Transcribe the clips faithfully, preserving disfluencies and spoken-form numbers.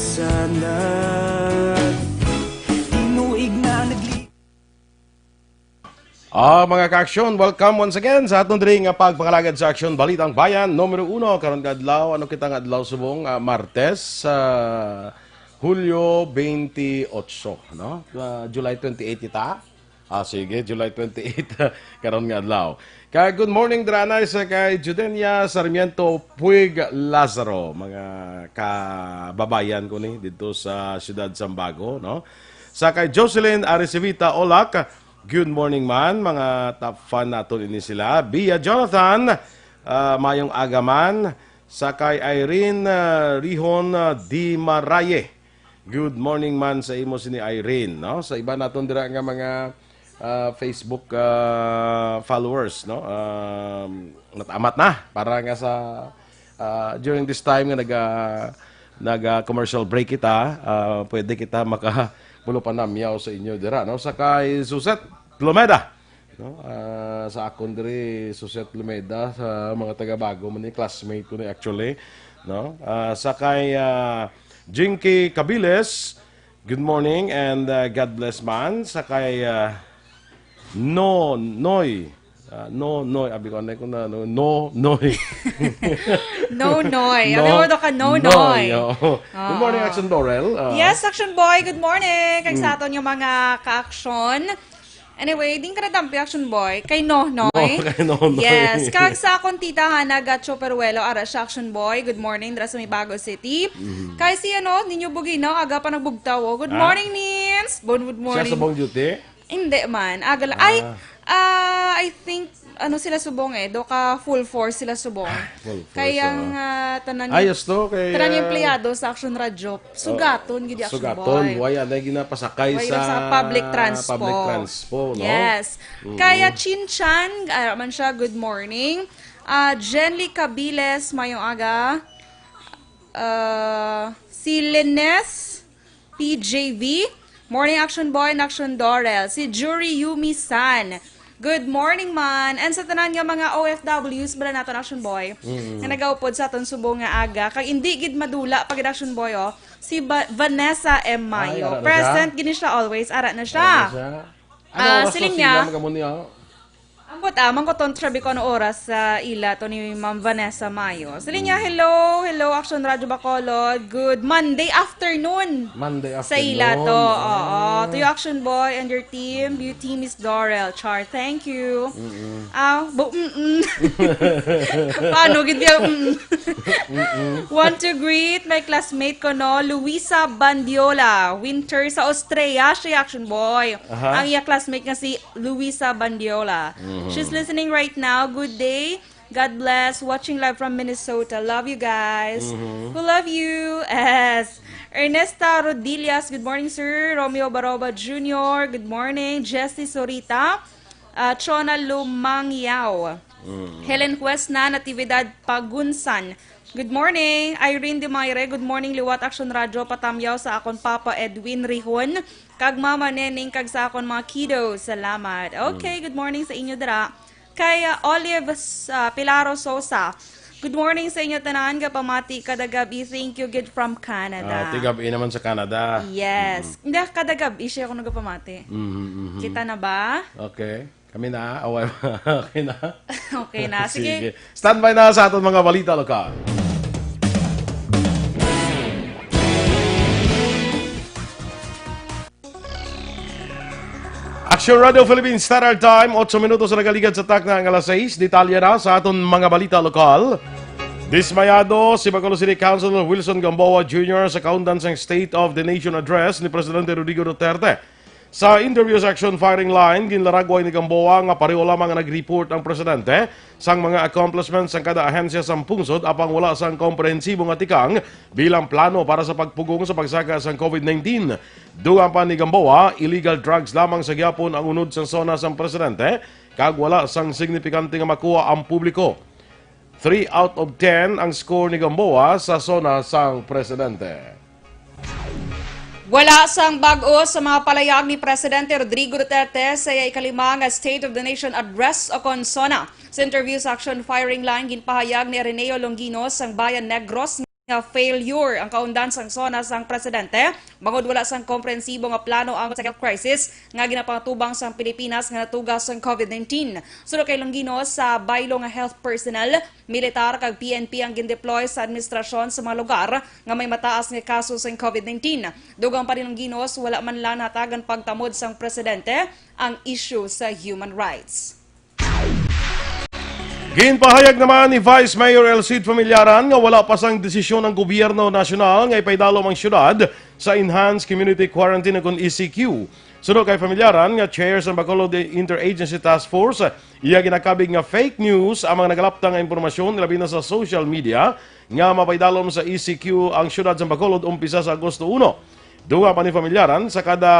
Sana tinuig na ang nagli- Ah, mga ka-aksyon, welcome once again sa aton diri nga pagpangalagad sa Aksyon Balitang Bayan numero uno karon nga adlaw. Ano kita nga adlaw subong? Ah, Martes, ah, Hulyo twenty-eight, no? Ah, July twenty-eight kita. Ah, sige, July twenty-eight karon nga adlaw. Kay good morning dira anay sa kay Judenia Sarmiento Puig Lazaro, mga kababayan ko ni dito sa siyudad Sambago, no? Sa kay Jocelyn Aricevita Olak, good morning man, mga top fan naton ini sila. Bia Jonathan, ah, mayong aga man. Sa kay Irene, ah, Rihon, ah, Di Maraye. Good morning man sa imo sini Irene, no? Sa iba naton dira nga mga, ah, Facebook, ah, followers, no? Um, natamat na para nga sa, ah, during this time nga naga naga commercial break kita, ah, pwede kita maka mulo panamyaw sa inyo dira, no? Sa kay Suzette Lumeda, no? Ah, sa akon diri, Suzette Lumeda, sa mga taga Bago man ni, classmate ko ni actually, no? Ah, sa kay, ah, Jinky Cabiles, good morning and, ah, God bless man. Sa kay, ah, No Noy, ah, No Noy, abi ko, anay ko na, no, No Noy. No Noy. Abi No mo to ka, No Noy, Noy. Oo. Good morning, Oo. Action Dorel. Ah. Yes, Action Boy, good morning. Kag sa Mm. aton nga mga ka-action. Anyway, din ka na tampi, Action Boy. Kay Nonoy. No, kay Nonoy. Yes. Kag sa akon tita, ha, naga Choperuelo, ara siya, Action Boy. Good morning, dira sa may Bago City. Mhm. Kay si, ano, Ninyo Buginaw, aga pa nagbugtaw, oh. Good Ah? morning, Nins. Bon, good Siya morning. sa bong duty? Hindi man. Aga la-, ay, Ah. ah, I think, ano sila subong eh. Do ka full force sila subong. Ah, full force, Kaya oo. ang, ah, tanan Ayos to, kay, tanan yung ah, empleyado sa Action Radio. Sugaton, Oh, gid, Action sugaton, Boy. Waya na ginapasakay Waya sa sa public transpo. public transpo, no? Yes. Mm-mm. Kaya Chin Chan, ah, man siya, good morning. Ah, Jenly Cabiles, mayong aga. Ah, si Lines P J V, morning, Action Boy and Action Dorel. Si Juri Yumi San, good morning man. And sa tanan nga mga O F Ws, bala naton, Action Boy, Mm. nga nagaupod sa aton subong nga aga. Kag hindi gid madula pa gid, Action Boy, oh. Si Ba-, Vanessa M. Ay, Mayo. ara na siya? Present gid ni siya always. Ara na siya. Ara na siya? Ano Ah, oras siling to niya, sila mag-amo niya? Ambot, ah, mangkoton siya bi ko ano oras sa ila to ni Ma'am Vanessa Mayo. Siling niya, Mm. "Hello, hello, Action Radio Bacolod. Good Monday afternoon." Monday Sa ila to. afternoon. Oo. Ah. To you, Action Boy, and your team, Beauty Miss Dorel. Char, thank you. Mm-mm. Ah, bu-, mm-mm. Paano gid yung mm? Mm-mm. Want to greet my classmate ko, no, Luisa Bandiola, winter sa Austria, siya, Action Boy. Aha. Ang iya classmate nga si Luisa Bandiola. Mhm. She's listening right now. Good day. God bless. Watching live from Minnesota. Love you guys. Mhm. We love you. Yes. Ernesta Rodillas, good morning, sir. Romeo Baroba Junior, good morning. Jessie Sorita, ah, Chona Lumangyao. Mm. Helen Huesna, Natividad Pagunsan, good morning. Irene Dimayre, good morning, liwat Action Radio, patamyaw sa akon Papa Edwin Rihon, kag Mama Neneng, kag sa akon mga kiddos. Salamat. Okay, Mm. good morning sa inyo dira. Kay, ah, Olive, ah, Pilaro Sosa, good morning sa inyo tanan, gapamati kada gab-i, thank you gid from Canada. Ah, tigab-i naman sa Canada. Yes. Mm. Hindi, kada gab-i siya ako nagapamati. Mhm, mhm. Kita na ba? Okay. Kami na, away. Okay na? Okay na. Sige. Sige. Standby na sa aton mga balita lokal. Action Radio Philippines Standard Time, otso minutos na nagaligad sa takna nga alas sais. Detalye na sa aton mga balita lokal. Dismayado si Bacolod City Councilor Wilson Gamboa Junior sa kaundan sang State of the Nation Address ni Presidente Rodrigo Duterte. Sa interview sa Action Firing Line, ginlaragway ni Gamboa nga pareho lamang nga nag-report ang presidente sang mga accomplishments sang kada ahensya sang pungsod, apang wala sang komprehensibo nga tikang bilang plano para sa pagpugong sa pagsaka sang COVID nineteen. Dugang pa ni Gamboa, illegal drugs lamang sa gihapon ang unod sang SONA sang presidente, kag wala sang signipikante nga makuha ang publiko. Three out of ten ang score ni Gamboa sa SONA sang presidente. Wala sang bag-o sa mga palayag ni Presidente Rodrigo Duterte sa iya ikalima nga State of the Nation Address ukon SONA. Sa interview sa Action Firing Line, ginpahayag ni Ireneo Longinos sang Bayan Negros nga failure ang kaundan sang SONA sang presidente, bangod wala sang komprehensibo nga plano ang sa health crisis nga ginapangatubang sang Pilipinas nga natuga sang COVID nineteen. Suno kay Longinos, sa baylo nga health personnel, militar kag P N P ang gindeploy sa administrasyon sa mga lugar nga may mataas nga kaso sang COVID nineteen. Dugang pa ni Longinos, wala man lang nahatagan pagtamod sang presidente ang issue sa human rights. Ginpahayag naman ni Vice Mayor El Cid Familiaran nga wala pa sang desisyon ang gobyerno nasyonal nga ipaidalom ang syudad sa Enhanced Community Quarantine ukon E C Q. Suno kay Familiaran nga chair sang Bacolod Interagency Task Force, iya ginakabig nga fake news ang mga nagalaptang nga impormasyon, labi na sa social media, nga mapaidalom sa E C Q ang syudad sang Bacolod umpisa sa Agosto uno. Dugang pa ni Familiaran, sa kada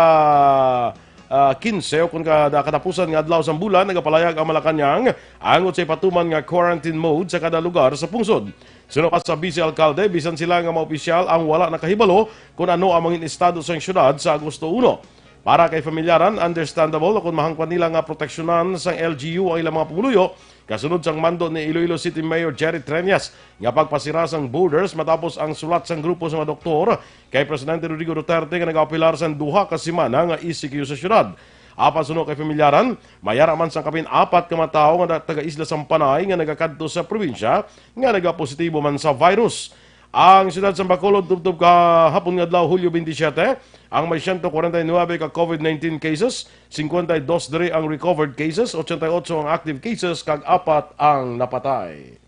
ah, quince o kon kada katapusan nga adlaw sang bulan, nagapalayag ang Malacañang angot sa ipatuman nga quarantine mode sa kada lugar sa pungsod. Suno pa sa Vice Alcalde, bisan sila nga mga opisyal ang wala nakahibalo kon ano ang mangin estado sang syudad sa Agosto uno. Para kay Familiaran, understandable kon mahangpan nila nga proteksyonan sang L G U ang ilang mga pumuluyo, kasunod sang mando ni Iloilo City Mayor Jerry Treñas nga pagpasira sang borders matapos ang sulat sang grupo sa mga doktor kay Presidente Rodrigo Duterte nga nagaapilar sang duha ka semana nga E C Q sa syudad. Apan suno kay Familiaran, may ara man sang kapin apat ka mga tawo nga taga-isla sang Panay nga nagakadto sa probinsya nga nagapositibo man sa virus. Ang siyudad sang Bacolod tubtob kahapon nga adlaw, Hulyo twenty-seven, ang may siyento kwarenta y nuebe ka COVID nineteen cases, singkwenta y dos diri ang recovered cases, ochenta y ocho ang active cases, kag apat ang napatay.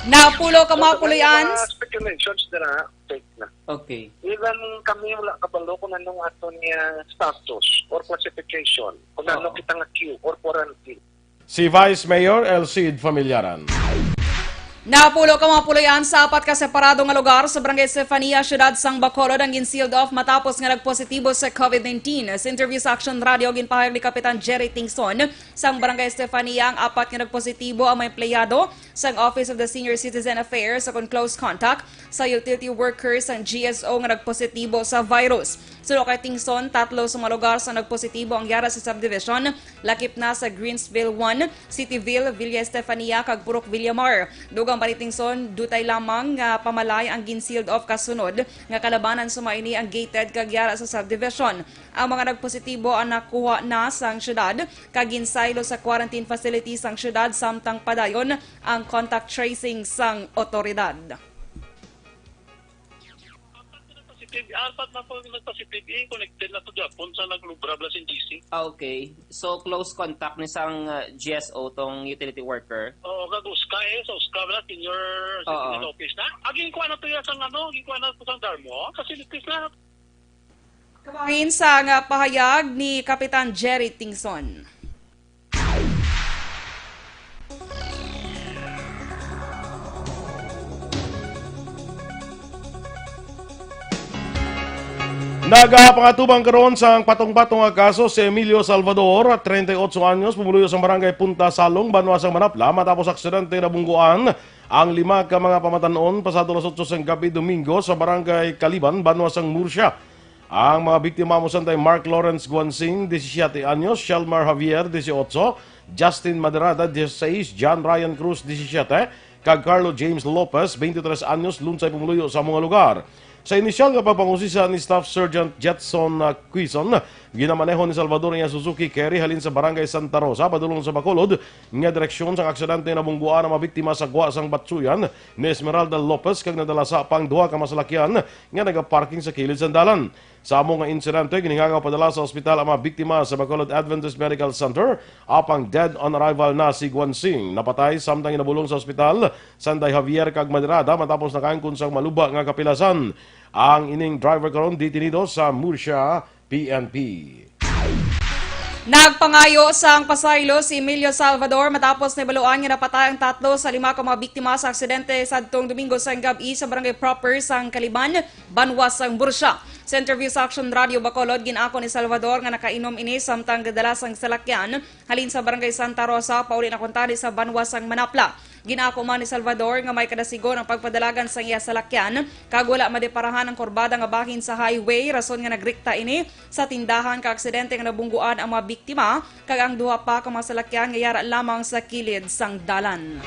Napulo ka mga puloy-an. Mga speculations dira, fake na. Okay. Even kami wala kabalo kung anong ato niya status or classification, kung ano kita nga queue or quarantine. Si Vice Mayor El Cid Familiaran. Napulo ka mga puloy-an sa apat ka separado nga lugar sa Barangay Estefania, Siyudad sang Bacolod ang gin-sealed off matapos nga nagpositibo sa COVID nineteen. Sa interview sa Action Radio, ginpahayag ni Kapitan Jerry Tingson sang Barangay Estefania ang apat nga nagpositibo ang mga empleyado sang Office of the Senior Citizen Affairs sa kon close contact sa utility workers sang G S O nga nagpositibo sa virus. Suno kay Tingson, tatlo sa mga lugar sa nagpositibo ang yara sa subdivision, lakip na sa Greensville one, Cityville, Villa Estefania, kag Purok Villamar. Dugang pa ni Tingson, dutay lamang nga pamalay ang gin-sealed off kasunod nga kalabanan suma ini ang gated kag yara sa subdivision. Ang mga nagpositibo ang nakuha na sang syudad kag ginsaylo sa quarantine facility sang syudad samtang padayon ang contact tracing sang otoridad. Apat na positive, apat na po nagpositive, eh, connected na to Japon sa naglubra bala sin G C. Ah, okay. So, close contact ni sang uh, G S O tong utility worker? Oo, kag uska eh, sa uska bala, senior, sa Oo. senior office na. Aging kuha na to ya sang ano, aging kuha na to sang Darmo, facilities na. Kabahin sang pahayag ni Kapitan Jerry Tingson. Nagapangatubang karon sang patong-patong nga kaso si Emilio Salvador, treinta y ocho anyos, pumuluyo sa barangay Punta Salong, banwa sang Manapla, matapos aksidente nabungguan ang lima ka mga pamatan-on pasado alas otso sang gabi Domingo sa barangay Caliban, banwa sang Murcia. Ang mga biktima amo santay Mark Lawrence Guansing, disisiete anyos, Shelmar Javier, dieciocho, Justin Maderada, dieciséis, John Ryan Cruz, disisiete, kag Carlo James Lopez, twenty-tres anyos, lunsay pumuluyo sa amo nga lugar. Sa inisyal nga pagpangusisa ni Staff Sergeant Jetson, ah, Quizon, ginamaneho ni Salvador ang iya Suzuki Carry halin sa Barangay Santa Rosa, padulong sa Bacolod, nga direksyon sang aksidente nabungguan ang mga biktima sa gwa sang batsuyan ni Esmeralda Lopez kag nadala sa pang duha ka masalakyan nga nagaparking sa kilid sang dalan. Sa amo nga insidente, ginhingangaw padala sa ospital ang mga biktima sa Bacolod Adventist Medical Center, apang dead on arrival na si Guansing. Napatay samtang ginabulong sa ospital sanday Javier kag Maderada matapos nakaangkon sang maluba nga kapilasan. Ang ining driver karon detenido sa Murcia P N P. Nagpangayo sang pasaylo si Emilio Salvador matapos nahibaluan nga napatay ang tatlo sa lima ka mga biktima sa aksidente sadtong Domingo sang gab-i sa barangay proper sang Caliban, banwa sang Murcia. Sa interview sa Action Radio Bacolod, gin-ako ni Salvador nga nakainom ini samtang gadala sang salakyan halin sa barangay Santa Rosa pauli na kuntani sa banwa sang Manapla. Gin-ako man ni Salvador nga may kadasigon ang pagpadalagan sang iya salakyan kag wala madeparahan ang kurbada nga bahin sa highway, rason nga nagrikta ini sa tindahan. Kaaksidente nga nabungguan ang mga biktima kag ang duha pa ka mga salakyan nga yara lamang sa kilid sang dalan.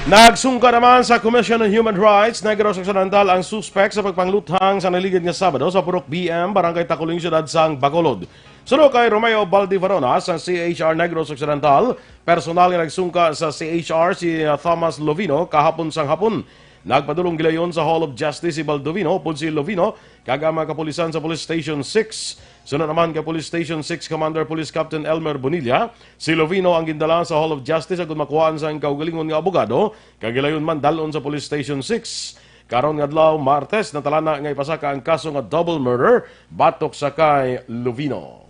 Nagsungka naman sa Commission on Human Rights Negros Occidental ang suspek sa pagpangluthang sa naligid nga Sabado sa Purok B M, Barangay Takuling, Siyudad sang Bacolod. Suno kay Romeo Baldivarona sa C H R Negros Occidental, personal nga nagsungka sa C H R si, uh, Thomas Lovino kahapon sang hapon. Nagpadulong gilayon sa Hall of Justice si Baldovino upod si Lovino kag ang mga kapulisan sa Police Station six. Suno naman kay Police Station six Commander Police Captain Elmer Bonilla, si Lovino ang gindala sa Hall of Justice agud makuhaan sang kaugalingon nga abogado, kag gilayon man dal-on sa Police Station six. Karon nga adlaw, Martes, natalana nga ipasaka ang kaso nga double murder batok sa kay Lovino.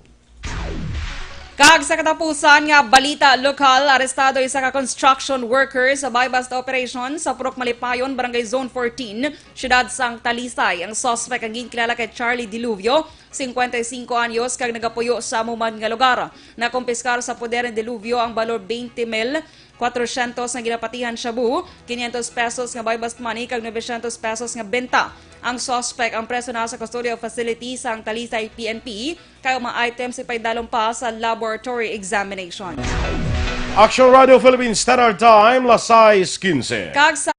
Kag sa katapusan nga balita lokal, arestado isa ka construction worker sa buy-bust operation sa Purok Malipayon, Barangay Zone fourteen, Siyudad sang Talisay. Ang suspect ang ginkilala kay Charlie Diluvio, singkwenta y singko anyos, kag nagapuyo sa amo man nga lugar. Nakumpiskar sa poder ni Diluvio ang balor twenty mil, kwatrosyentos nga ginapatihan shabu, quinientos pesos nga buy-bust money, kag novecientos pesos nga benta. Ang suspect ang preso na sa custodial facility sang Talisay P N P, kay ang mga items ipaidalom pa sa laboratory examination. Action Radio Philippines Standard Time, las sais quince. Kag sa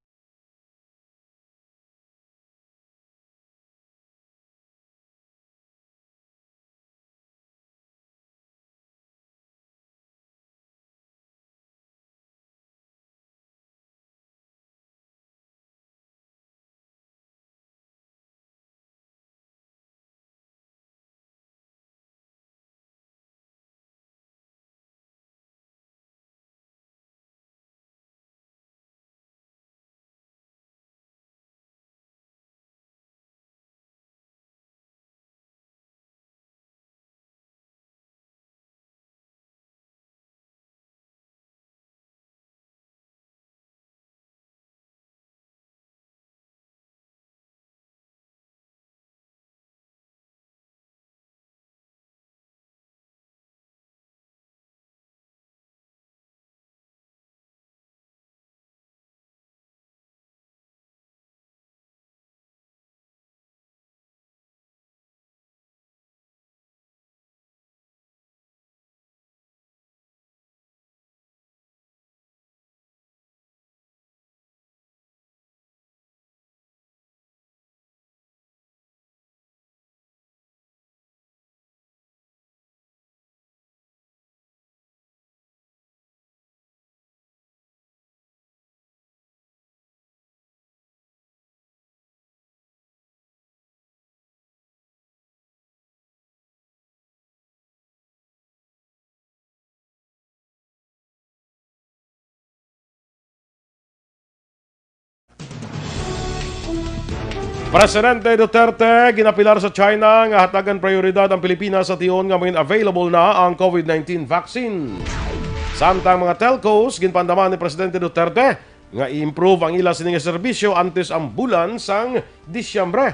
Presidente Duterte ginapilar sa China nga hatagan prioridad ang Pilipinas sa tion nga mangin-available na ang COVID nineteen vaccine. Samtang mga telcos, ginpaandaman ni Presidente Duterte nga i-improve ang ila sini nga serbisyo antes ang bulan sang Disyembre.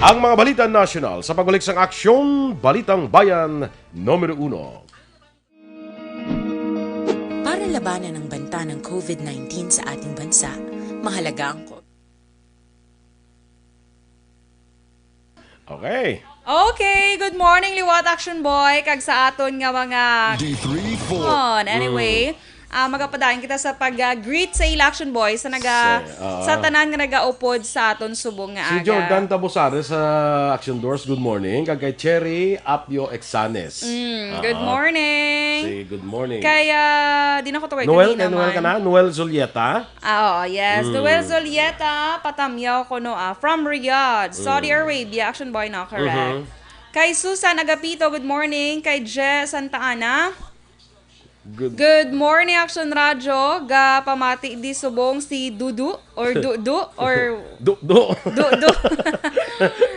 Ang mga balita nasyonal sa pagbalik sang Aksyon, Balitang Bayan, numero uno. Para labanan ang banta ng COVID nineteen sa ating bansa, mahalaga ang ko- Okay. Okay, good morning, liwat Action Boy, kag sa aton nga mga D three, four. On. Anyway, ah, magapadayon kita sa pag, ah, greet sa ila Action Boy sa naga-, Sa, ah, sa tanan nga nagaupod sa aton subong nga Si aga. Jordan Tabusare sa Action Doors, good morning. Kag kay Cherry Apio Exanes. Mm, good Ah, morning. Say good morning. Kay, ah, di na ko to kay Noel, kanina kay Noel man. Ka na? Noel Zulieta? Ah, oo, yes. Mm. Noel Zulieta, patamyaw ko, no, ah, from Riyadh, Saudi Mm. Arabia. Action Boy, no? Correct. Mhm. Kay Susan Agapito, good morning. Kay Je Santa Ana. Good. Good morning, Action Radio. Ga pamati di subong si Dudu or Dudu or Du-, du. Dudu.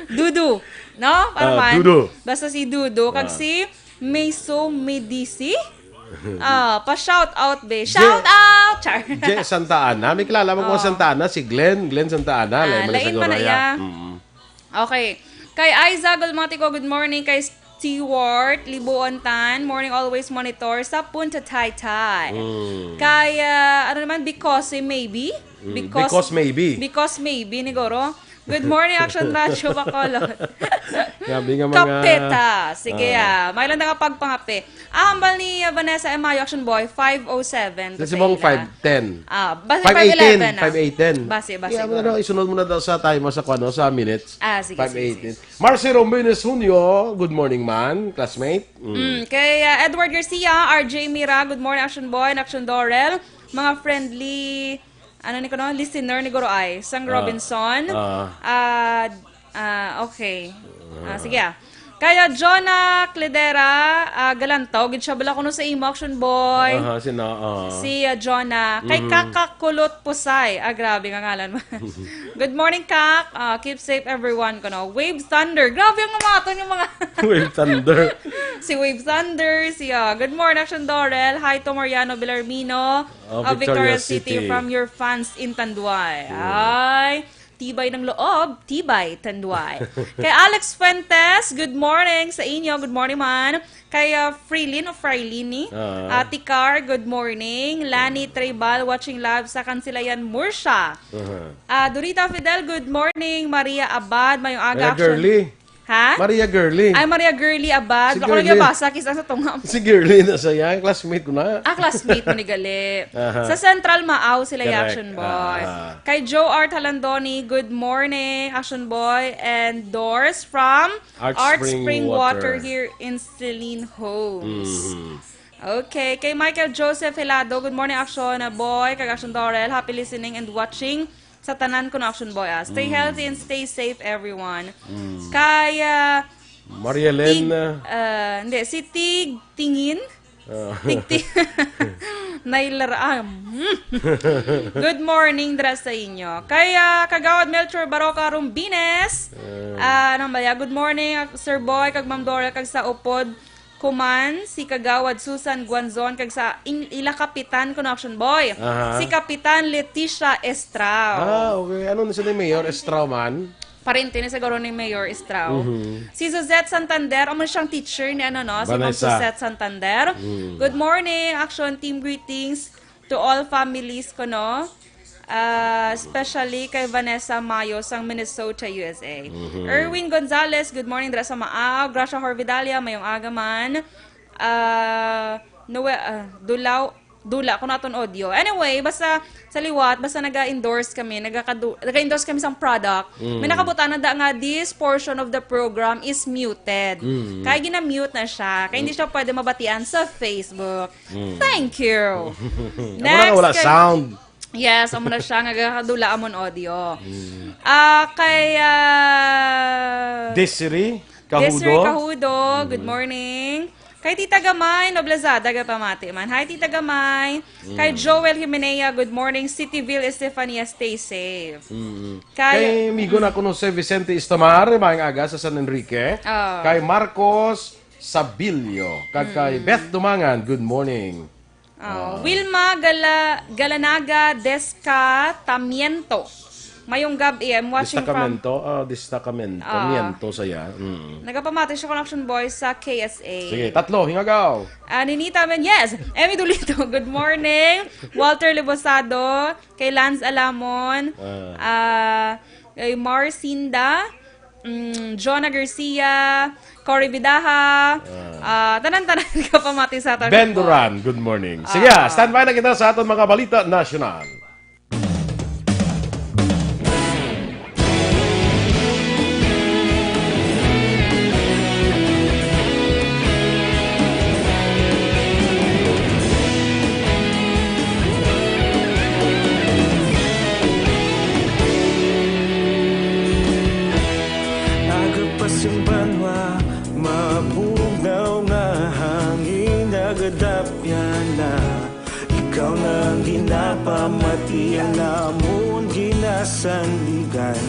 Dudu. No? Para Ah, man. Dudu. Basta si Dudu. Kag Ah. si Miso Medici. Ah, pa shout out, be. Je-, Shout out! Char. Je Santa Ana. May kilala mo ko Oh. Santa Ana? Si Glenn. Glenn Santa Ana. Ah, Lain man lain sa man na Gloria. Iya. Mm. Okay. Kay Aiza Gulmatico, good morning. Kay Stewart Libuon Tan, morning always monitor sa Punta Taytay. Mm. Kay, ah, ano naman, Because maybe? Mm, because, because maybe. Because maybe, ni Goro. Good morning, Action Radio Bacolod. Grabe nga mga Kapeta. Sige, ah. May lang nga pagpangape. Ah, hambal ni, ah, Vanessa Emayo, Action Boy, five oh seven. Sa Sibong, five ten. Ah, basi five eighteen, five eleven na. Five eighteen. Basi, basi, Kaya mo na siguro. Daw, isunod mo na daw sa time mo sa, kuwan, no, sa minutes. Ah, sige, sige, sige. Five eighteen. Marcy Rombines Junio, good morning, man, classmate. Mm. Mm, kay, ah, Edward Garcia, R J Mira, good morning, Action Boy and Action Dorel. Mga friendly, ano ni kuno, listener ni Guro Ay, sang Ah, Robinson. Ah. Ah, ah, okay. Ah, sige, ah. Kaya Jonah Cledera, ah, Galantaw, gid siya bala kuno sa imo, Action Boy. Aha, sina, ah. Si, ah, Jonah. Kay Mhm. Kaka Kulot Pusay. Ah, grabe nga ngalan mo. Good morning, Kak. Ah, keep safe, everyone, kuno. Wave Thunder. Grabe ang mga aton yung mga Wave Thunder. Si Wave Thunder, si, ah, good morning, Action Dorel. Hi to Mariano Villarmino Ah, of Victorias Victorias City City. From your fans in Tanduay. Mm. Ay, tibay ng loob, tibay, Tanduay. Kay Alex Fuentes, good morning sa inyo. Good morning, man. Kay, ah, Freelin o Frilini. Ah. Ate Car, good morning. Lani Tribal, watching live sa Kansilayan, Murcia. Aha. Ah, Dorita Fidel, good morning. Maria Abad, mayong aga, Maria Action. Girly. Ha? Maria Girly. Ay, Maria Girly Abad. Si Ako lang Girly. Yung basa, kis-a sa tunga. Si Girly na sa yan. Classmate ko na. Ah, classmate mo ni Gali. Aha. Sa Central Maaw sila, Correct. Action Boy. Ah. Kay Joe Art Halandoni, good morning, Action Boy and Doors from Art Art Spring Spring Water. Water here in Celine Homes. Mhm. Okay. Kay Michael Joseph Hilado, good morning, Action Boy, kag Action Dorel. Happy listening and watching sa tanan ko na, Action Boy, ah. Stay Mm. healthy and stay safe, everyone. Mm. Kay, ah, Maria Tig-, Len, ah, ah, hindi, si Tig Tingin. Ah. Tig Ti-, Nailara-, ah, hmm. Good morning, dira sa inyo. Kay, ah, Kagawad Melchor Baroca Rumbines. Ah. Ah, ano ba ya? Good morning, ah, Sir Boy, kag Ma'am Dora, kag sa upod ko man, si Kagawad Susan Guanzon, kag sa in-, ila kapitan ko na, Action Boy. Aha. Si Kapitan Leticia Estrao. Ah, okay. Ano na siya ni Mayor Estrao man? Parente ni siguro ni Mayor Estrao. Mhm. Si Suzette Santander, amo siyang teacher ni ano, no? Si Ma'am Vanessa. Suzette Santander. Mm. Good morning, Action Team, greetings to all families ko, no? Ah, especially kay Vanessa Mayo sang Minnesota, U S A. Mhm. Erwin Gonzalez, good morning, dira sa Maaw. Gracia Horvidalia, mayong aga man. Ah, Noe-, ah, Dulaw, Dula, kung aton audio. Anyway, basta sa liwat, basta naga-endorse kami, nagakadu-, naga-endorse kami sang product. Mm. May nakabutana da nga this portion of the program is muted. Mm. Kaya gina-mute na siya. Kaya hindi Mm. siya pwede mabatian sa Facebook. Mm. Thank you. Amo na nga Next, wala kay sound. Yes, amo na siya nga gakadula amon audio. Mm. Ah, kay, ah, Desiree Cahudo. Desiree Cahudo, good Mm. morning. Kay Tita Gamay Noblezada, gapamati man. Hi, Tita Gamay. Kay Mm. Joel Himenea, good morning. Cityville, Estefania, stay safe. Mm-mm. Kay Kay migo na kuno si Vicente Istamar, maayong aga sa San Enrique. Ah. Kay Marcos Sabilio, kag kay Mm. Beth Dumangan, good morning. Oh, Ah. Wilma Gala-, Galanaga Descatamiento. Mayong gab-i, I'm watching from Destacamento? Ah, destacamento. Ah. Miento saya. Mm. Nagapamati siya, Connection Boys, sa K S A. Sige, tatlo, hingagaw. Ah, Ninita Men-, yes! Emmy Dulito, good morning. Walter Libosado, kay Lance Alamon, Ah. ah, kay Marcinda, mm, Jonah Garcia, Cory Bidaha, Ah. ah, tanan-tanan ka pamati sa aton. Ben Duran, good morning. Sige, Ah. Standby na kita sa aton mga balita nasyonal. Agapas ang banwa, mabugnaw nga hangin, nagadapyan na. Ikaw na ang ginapamati, ang amon ginasandigan.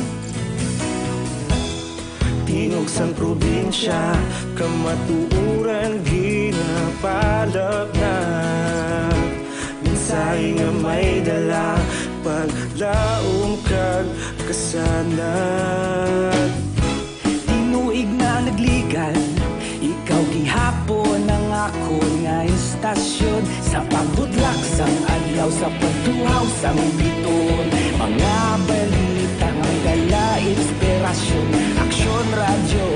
Tinog sang probinsya, kamatuoran ginapalapnag. Mensahe nga may dala, paglaom kag kasanag. Tinuig na nagligal, ikaw gihapon ang akon nga istasyon. Sa pagbutlak sang adlaw, sa pag- Tunghaw sang biton, mga balita nga dala inspirasyon. Aksyon Radyo,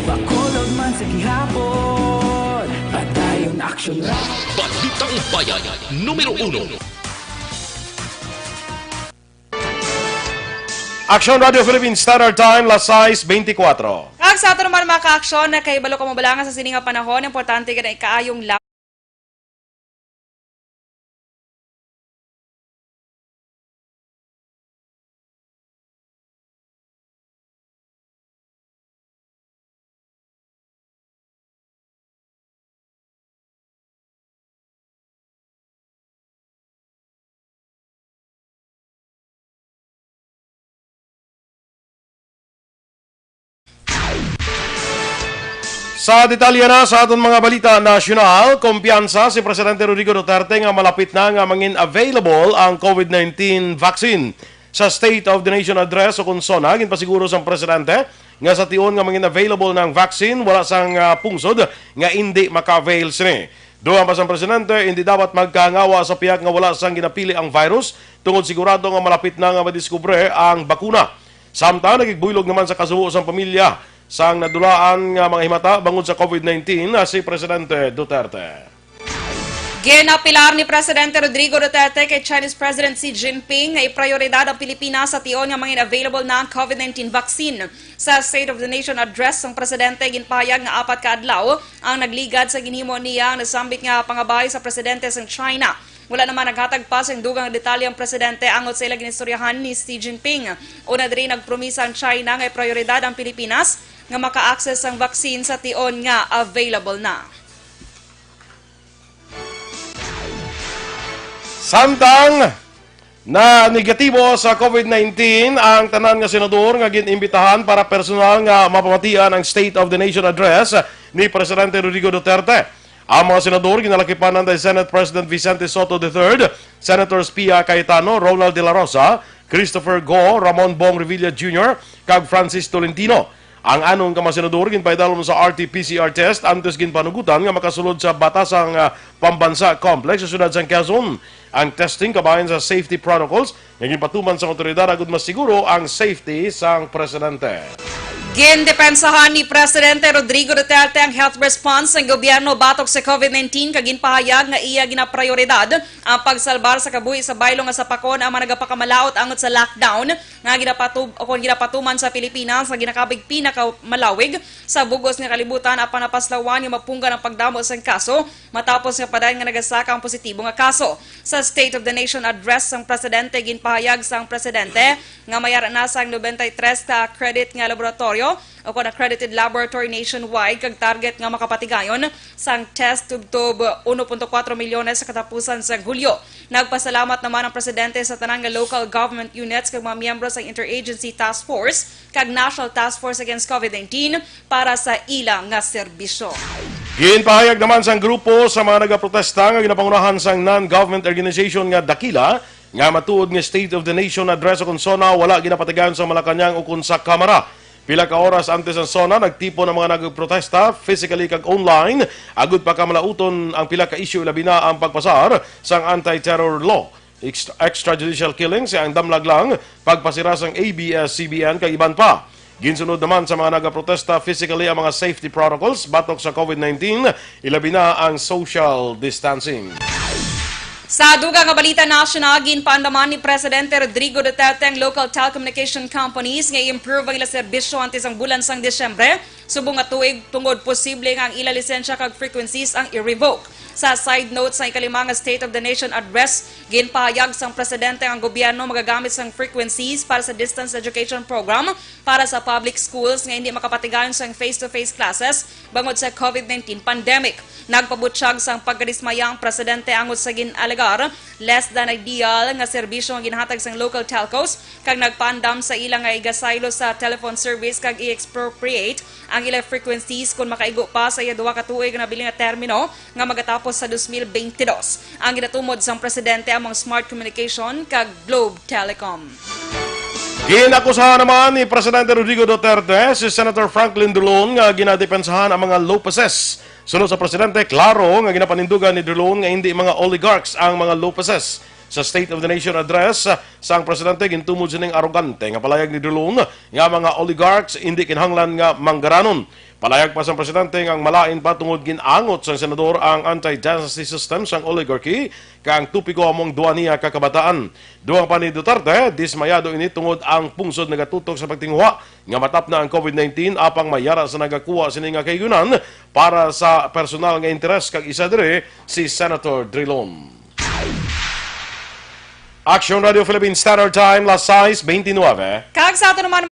Bacolod man sa gihapon. Padayon Aksyon Radyo. Balitang Bayan, numero uno. Aksyon Radyo Philippines Standard Time, las sais beintikwatro. Kag sa ato naman, mga ka-aksyon, na kahibalo ka mo bala nga sa sini nga panahon, importante gid ang ikaayong la- Sa detalye na sa aton mga balita nasyonal, kumpiyansa si Presidente Rodrigo Duterte nga malapit na nga mangin available ang COVID nineteen vaccine. Sa State of the Nation Address o kon SONA, ginpasiguro sang presidente nga sa tion nga mangin available na ang vaccine, wala sang, ah, pungsod nga indi maka-avail sini. Dugang pa sang presidente, indi dapat magkahangawa sa pihak nga wala sang ginapili ang virus tungod sigurado nga malapit na nga madiskubre ang bakuna. Samtang nagigbuylog naman sa kasubo sang pamilya sang nadulaan nga mga himata bangod sa COVID nineteen na si Presidente Duterte. Ginapilar ni Presidente Rodrigo Duterte kay Chinese President Xi Jinping nga iprioridad ang Pilipinas sa tion nga mangin available na ang COVID nineteen vaccine. Sa State of the Nation Address sang presidente, ginpahayag nga apat ka adlaw ang nagligad sa ginhimo niya ang nasambit nga pangabay sa presidente sang China. Wala naman naghatag pa sing dugang detalye ang presidente angot sa ila ginistoryahan ni Xi Jinping. Una diri, nagpromisa ang China nga prioridad ang Pilipinas nga maka-access sang vaccine sa tion nga available na. Samtang na negatibo sa COVID nineteen ang tanan nga senador nga gin-imbitahan para personal nga mapamatian ang State of the Nation Address ni Presidente Rodrigo Duterte. Ang mga senador ginalakipan anday Senate President Vicente Sotto the third, Senators Pia Cayetano, Ronald De La Rosa, Christopher Go, Ramon Bong Revilla Junior, kag Francis Tolentino. Ang anom ka mga senador ginpaidalom sa R T P C R test antes ginpanugutan nga makasulod sa Batasang, ah, Pambansa Complex sa siyudad sang Quezon. Ang testing kabahin sa safety protocols nga ginpatuman sang awtoridad agud masiguro ang safety sang presidente. Gindepensahan ni Presidente Rodrigo Duterte ang health response sang gobyerno batok sa COVID nineteen, kag ginpahayag nga iya ginaprioridad ang pagsalbar sa kabuhi sa baylo nga sapakon ang mga nagapakamalaut angot sa lockdown nga ginapatub-, o kon ginapatuman sa Pilipinas nga ginakabig pinakamalawig sa bug-os nga kalibutan, apan napaslawan nga mapunggan ang pagdamo sang kaso matapos nga padayon nga nagasaka ang positibo nga kaso. Sa State of the Nation Address sang presidente, ginpahayag sang presidente nga may ara na sang nobenta y tres ka accredit nga laboratoryo o kon accredited laboratory nationwide, kag target nga makapatigayon sang test tubtob uno punto kuwatro milyones sa katapusan sang Hulyo. Nagpasalamat naman ang presidente sa tanan nga local government units kag mga miyembro sang Interagency Task Force kag National Task Force Against COVID nineteen para sa ila nga serbisyo. Ginpahayag naman sang grupo sa mga nagaprotesta nga ginapangunahan sang non-government organization nga Dakila nga matuod nga State of the Nation Address o kon SONA wala ginapatigayon sa Malacañang o kon sa Kamara. Pila ka oras antes ang SONA, nagtipon ang mga nagprotesta physically kag online agud pakamalauton ang pila ka isyu, ilabi na ang pagpasar sang anti-terror law, ex-, extrajudicial killings, ang damlag lang, pagpasira sang A B S C B N kag iban pa. Ginsunod naman sa mga nagaprotesta physically ang mga safety protocols batok sa COVID nineteen, ilabi na ang social distancing. Sa dugang nga balita nasyonal, ginpaandaman ni Presidente Rodrigo Duterte ang local telecommunication companies nga i-improve ang ila serbisyo antes ang bulan sang Disyembre subong nga tuig, tungod posible nga ang ila lisensya kag frequencies ang i-revoke. Sa side note sa ikalima nga State of the Nation Address, ginpahayag sang presidente nga ang gobyerno magagamit sang frequencies para sa distance education program para sa public schools nga hindi makapatigayon sang face-to-face classes bangod sa COVID nineteen pandemic. Nagpabutyag sang pagkadismaya ang presidente angot sa gin-alegar less than ideal nga serbisyo nga ginahatag sang local telcos, kag nagpaandam sa ila nga igasaylo sa telephone service kag i-expropriate ang ila frequencies kon makaigo pa sa iya duha ka tuig nga nabilin nga termino nga magatapos sa dos mil beintidos. Ang ginatumod sang presidente among Smart Communication kag Globe Telecom. Ginakusahan naman ni Presidente Rodrigo Duterte si Senator Franklin Drilon nga ginadepensahan ang mga Lopezes. Suno sa presidente, klaro nga ginapanindugan ni Drilon nga hindi mga oligarchs ang mga Lopezes. Sa State of the Nation Address sang presidente, gintumod sining arogante nga palayag ni Drilon nga mga oligarchs indi kinahanglan nga manggaranon. Palayag pa sang presidente nga ang malain pa tungod gin-angot sang senador ang anti-dynasty system sang oligarchy, kag ang topiko amo ang duha niya ka kabataan. Dugang pa ni Duterte, dismayado ini tungod ang pungsod nagatutok sa pagtinguha nga matapna ang COVID nineteen, apang may ara sa nagakuha sini nga kahigayunan para sa personal nga interes, kag isa diri si Senator Drilon. Action Radio Philippine Standard Time, las sais beintinuebe. Kag sa ato naman,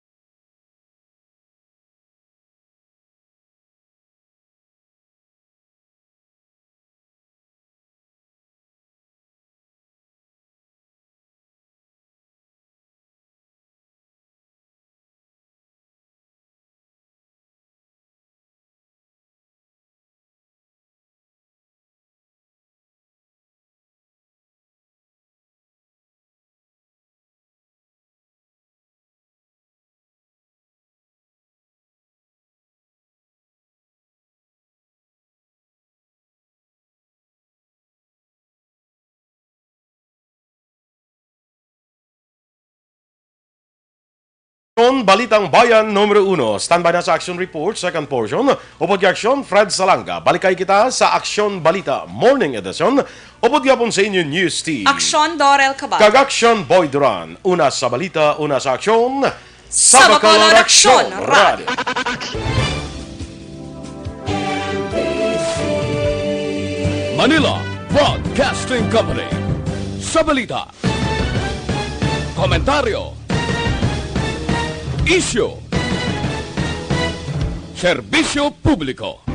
Aksyon Balitang Bayan numero uno. Standby na sa Action Report, second portion. Upod kay Aksyon Fred Salanga, balikay kita sa Aksyon Balita Morning Edition. Upod gihapon sa inyo News Team. Aksyon Dorel Cabal. Kag Aksyon Boy Duran. Una sa balita, una sa aksyon. Sa Bacolod Aksyon Radio. Manila Broadcasting Company. Sa balita, komentaryo, isyu, serbisyo publiko.